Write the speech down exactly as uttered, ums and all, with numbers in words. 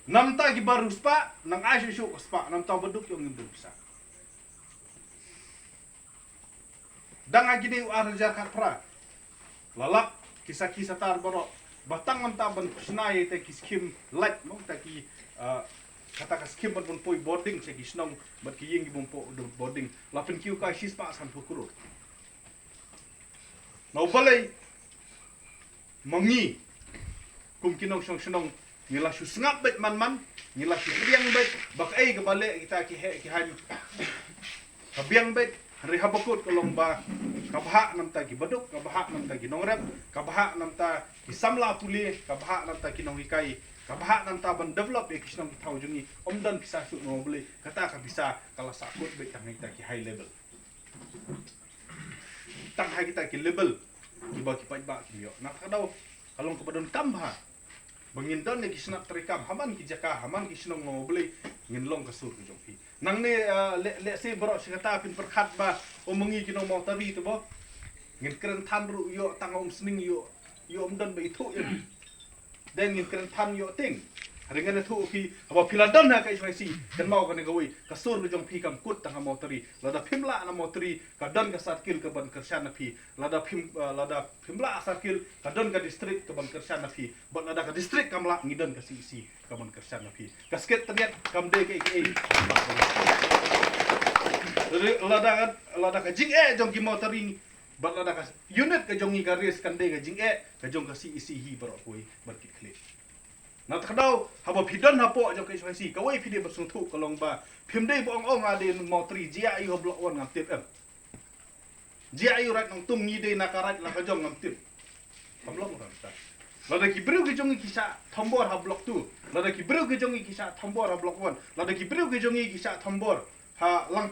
Namta ki baru spah, nang ai shuh shuh ka spah, namta baduk ïong ngim don pisa. Dang ha kine u ar hajar khatphra. La lap ki sakhi satar baroh. Ba tang namta ban shna ïa kita ki skim light mo, kita ki, ah, kata ka skim ban poi boarding sha ki shnong bad ki ïing ki bym poi boarding. La pynkiew kai shispah sanphew klur. Na u balei ma ngi kum ki nongshong shnong ngi la shu sngap beit man man, ngi la shu pdiang beit ba kaei kaba leh kita ki heh ki haiñ ka biang beit. Hynrei haba kut ka long ba ka bhah namta ki baduk, ka bhah namta ki nongrep, ka bhah namta ki samla pule, ka bhah namta ki nonghikai, ka bhah namta ban develop ïa ki shnong ki thaw jong ngi. Ym don pisa shuh, na u balei kata ka pisa ka la sahkut beit tang ha kita ki high level. Tang ha kita ki level kiba ki paidbah kim ïoh. Na kata ka daw ka long kaba donkam bha ba ngin don ïa ki shnat treikam ha man ki jaka, ha man ki shnong, na u balei ngin long ka sur ka jong phi. Nangne, ah, leh, lehse baroh shi katta phin pyrkhat ba, o, ma ngi ki nong Mawtari te ba ngin kren than ruh ïoh tang ha Umsning, ïoh, ïoh ym don ba ithuh ïa ngi. Dei ngin kren than ïoh tieng. Hynrei ngan ïathuh phi, haba phi la don ha ka H Y C, kynmaw kane kawei, ka sur ka jong phi kam kut tang ha Mawtari. Lada phim lah na Mawtari, ka don ka circle kaban kyrshan na phi. Lada phim, ah, lada phim lah circle, ka don ka district kaban kyrshan na phi. Bad lada ka district kam lah, ngi don ka C E C kaban kyrshan na phi. Ka Secretariat kam dei kaei kaei. Lada, lada ka jingeh jong ki Mawtari bad lada ka unit ka jong ngi ka raise, kan dei ka jingeh ka jong ka C E C hi baroh kawei ban kit khlieh. Na kata ka daw, haba phi don hapoh jong ka H Y C, kawei phi dei ban sngewthuh ka long ba phim dei ba ong ong, nga dei nong Mawtari, jia aiu ha Block One ngam tip, em. Jia aiu Raid Nongtum, ngi dei na ka Raid la ka jong, ngam tip. Kam long ruh ta. Lada ki briew ki jong ngi ki shah thombor ha Block Two, lada ki briew ki jong ngi ki shah thombor ha Block One, lada ki briew ki jong ngi ki shah thombor ha Langpih,